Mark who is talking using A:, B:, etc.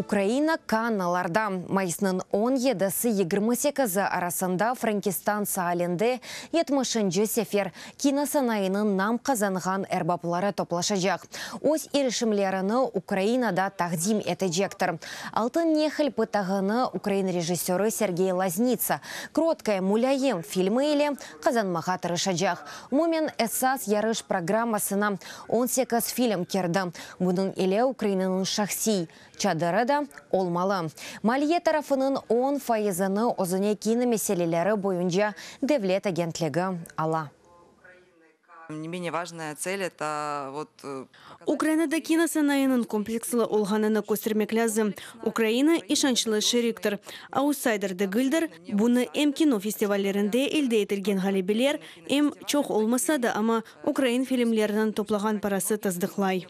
A: Ukraina Kannalarda mayısnıñ 17-si 28-i arasında Frenkistan saalinde 70-nci sefer kinosanayınıñ nam qazanğan erbapları toplaşacaq. Öz irişimlerini Ukrainada taqdim etecektir. Altın nehil pıtağını ukrain rejissörı Sergey Loznitsa Krotkaya mulâyim filmi ile qazanmağa tırışacaq. Umumen esas yarış programmasına 18 film kirdi. Bunıñ ile Ukrainanıñ şahsiy çadırı da olmalı. Maliye tarafınıñ 10 faizini özüne kino meseleleri boyunca devlet agentligi ala.
B: Не менее важная цель это вот
C: Ukrainada kino sanayınıñ kompleksli olğanını köstermek lâzim. Ukraina işançlı şeriktir. Autsayder degildir. Bunı em kino festivallerinde elde etilgen ğalebeler, em çoq olmasa da, amma ukrain filmleriniñ toplağan parası tasdıqlay.